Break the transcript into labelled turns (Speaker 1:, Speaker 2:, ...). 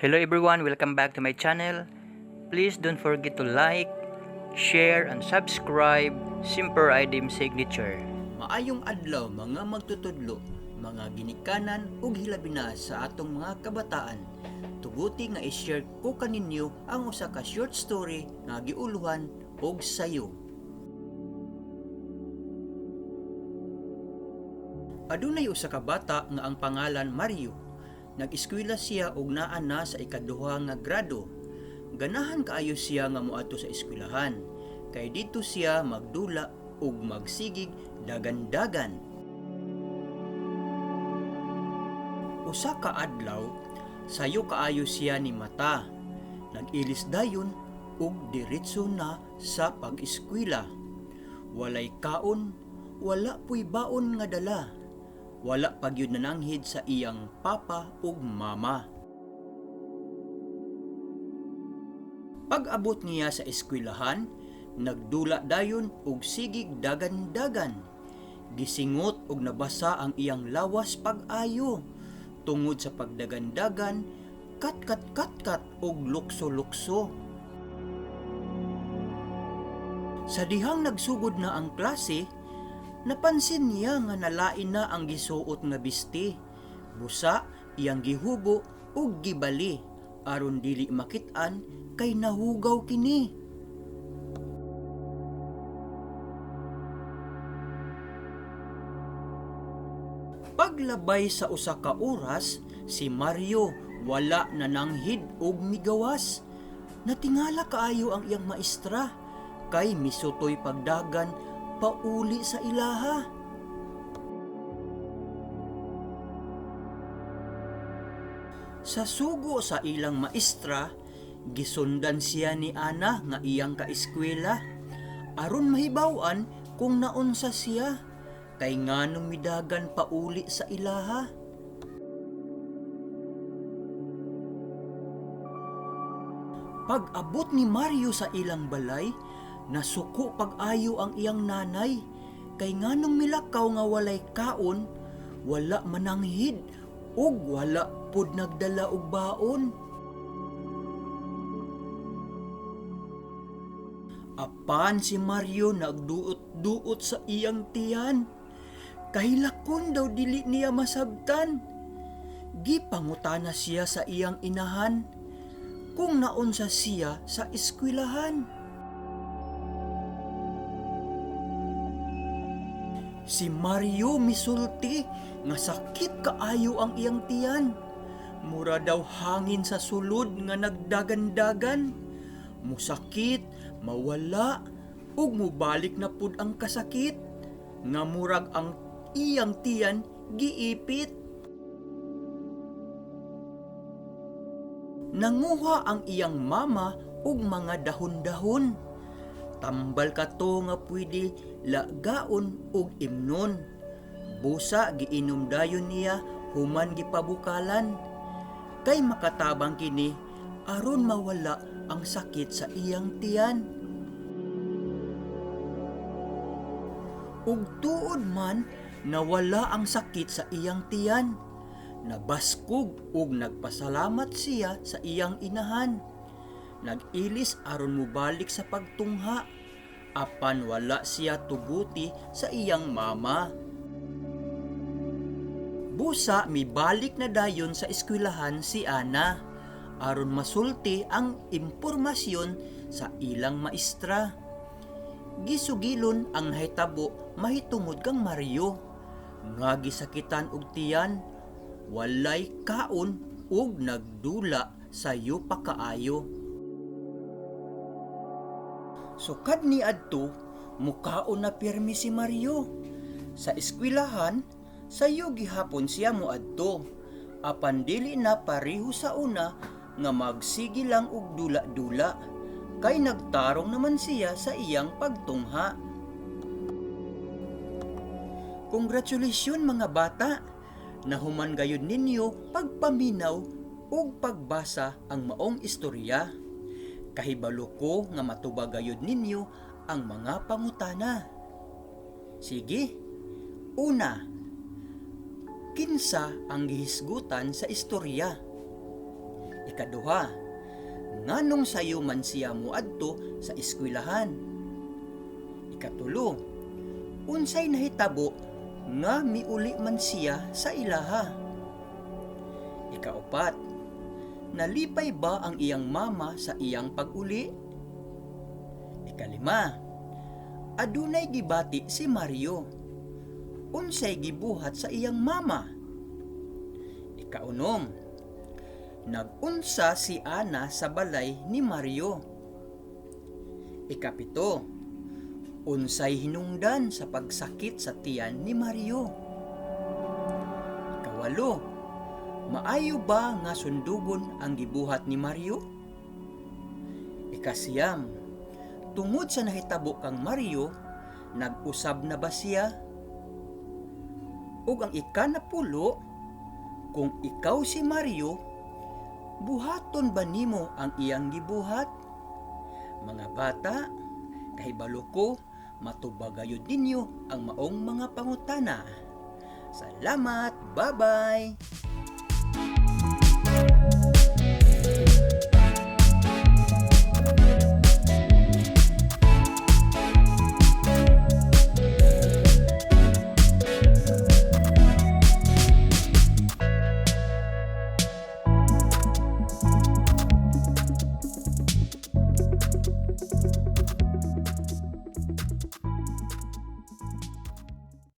Speaker 1: Hello everyone, welcome back to my channel. Please don't forget to like, share, and subscribe Simper IDM Signature.
Speaker 2: Maayong adlaw, mga magtutudlo, mga ginikanan ug hilabi na sa atong mga kabataan. Tuguti nga i-share ko kaninyo ang usa ka short story nga giuluhan og "Sayo." Adunay usa ka bata nga ang pangalan Mario. Nag-eskwela siya og naa na sa ikaduha nga grado. Ganahan kaayo siya nga moadto sa eskwelahan kay didto siya magdula ug magsigig dagan-dagan. Usa ka adlaw, sayo kaayo siya ni mata. Nag-ilis dayon ug diretso na sa pag-eskwela. Walay kaon, wala puy baon nga dala. Wala pa gyud nananghid sa iyang papa ug mama. Pag-abot niya sa eskwelahan, nagdula dayon og sigig dagan-dagan. Gisingot og nabasa ang iyang lawas pag-ayo. Tungod sa pagdagan-dagan, kat-kat-kat-kat og lukso-lukso. Sa dihang nagsugod na ang klase, napansin niya nga nalain na ang gisuot nga bisti. Busa iyang gihubo ug gibali aron dili makit-an kay nahugaw kini. Paglabay sa usa ka oras, si Mario wala nananghid og migawas. Natingala kaayo ang iyang maestra kay misutoy pagdagan pauli sa ilaha. Sa sugo sa ilang maestra, gisundan siya ni Ana nga iyang kaeskwela aron mahibaw-an kung naunsa siya kay nganong midagan pauli sa ilaha. Pag-abot ni Mario sa ilang balay, nasuko pag-ayo ang iyang nanay kay nganong milakaw nga walay kaon, wala mananghid ug wala pud nagdala og baon. Apan si Mario nagduot-duot sa iyang tiyan. Kahilakon daw dili niya masabtan. Gipangutana siya sa iyang inahan kung naunsa siya sa eskwelahan. Si Mario misulti nga sakit kaayo ang iyang tiyan. Mura daw hangin sa sulod nga nagdagandagan. Musakit, mawala, ug mubalik na pud ang kasakit. Nga murag ang iyang tiyan giipit. Nanguha ang iyang mama og mga dahon-dahon. Tambal kato nga pwede lagaon og imnon. Busa giinom dayon niya human gipabukalan. Kay makatabang kini aron mawala ang sakit sa iyang tiyan. Ug tuod man nawala ang sakit sa iyang tiyan. Nabaskog ug nagpasalamat siya sa iyang inahan. Nag-ilis aron mobalik sa pagtungha, apan wala siya tuguti sa iyang mama. Busa mibalik na dayon sa eskwelahan si Ana aron masulti ang impormasyon sa ilang maestra. Gisugilon ang nahitabo mahitungod kang Mario nga gisakitan og tiyan, walay kaon ug nagdula sayo pa kaayo. Sukad ni adto, mukaon na pirmi si Mario. Sa eskwelahan, sayo gihapon siya moadto. Apan dili na pareho sa una nga magsige lang og dula-dula, kay nagtarong naman siya sa iyang pagtungha. Congratulations, mga bata! Nahuman gayud ninyo pagpaminaw ug pagbasa ang maong istorya. Kahibalo ko nga matubag gayud ninyo ang mga pangutana. Sige. Una, kinsa ang gihisgutan sa istorya? Ikaduha, nganong sayo man siya moadto sa eskwelahan? Ikatulo, unsay nahitabo nga miuli man siya sa ilaha? Ikaupat, nalipay ba ang iyang mama sa iyang pag-uli? Ikalima, adunay gibati si Mario. Unsay gibuhat sa iyang mama? Ikaunom, nag-unsa si Ana sa balay ni Mario? Ikapito, unsay hinungdan sa pagsakit sa tiyan ni Mario? Ikawalo, maayo ba nga sundugon ang gibuhat ni Mario? Ikasiyam, tungod sa nahitabo kang Mario, nag-usab na ba siya? Ug ang ikanapulo, kung ikaw si Mario, buhaton ba nimo ang iyang gibuhat? Mga bata, kahibalo ko, matubag gayud ninyo ang maong mga pangutana. Salamat! Bye-bye!